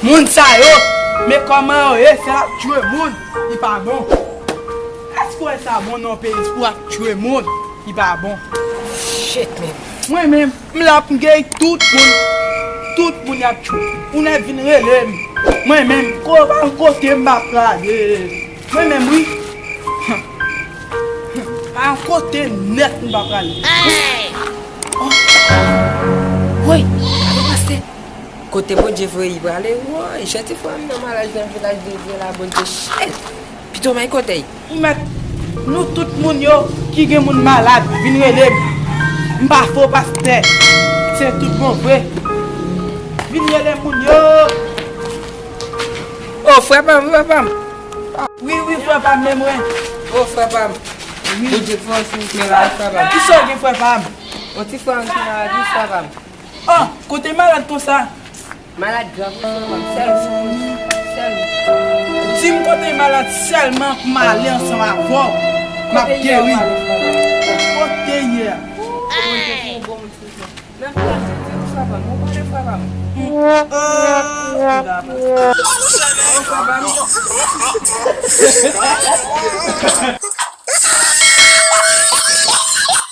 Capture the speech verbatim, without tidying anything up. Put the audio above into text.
Moun sa yo, men kòman yo ye, se ap tchwe moun, li pa bon. Èske w wè sa bon nan yon peyi pou ap tchwe moun, li pa bon. Shit, man. Mwen menm, m la pou m geri tout moun. Tout moun y ap tchwe. Ou nèk vin rele m. Mwen menm, ko, pa yon kote m pa prale. Mwen menm, wi. Pa yon kote nèt m pa prale. Oh. Woy, gade pastè. Kote Bondye voye li prale, woy, jete frè m nan malaj nan vilaj de Dye la, Bondye, shit. Pito may kote. Ou mèt, nou tout moun yo ki gen moun malad, vin rele m. M pa fo pastè. Se tout bon vre. Vin rele moun yo. Oh, frè pa m, frè pa m. Wi, wi, frè pa m, men mwen. Oh, frè pa m. Wi. Bondye fè w sou men la, frè pa m. Kisa w gen, frè pa m? Yon ti frè m ki malad, wi, frè pa m. Oh, kote malad konsa? Malad grav, wi, frè pa m. Sèl ou, sèl ou. Di m kote malad sèlman pou m ale ansanm avè w. M ap geri. Kote ye a? Bondye fè w bon moun sou men. Nan frè, di, di, ou frè pa m, ou konnen frè pa m. Oh, frè pa m.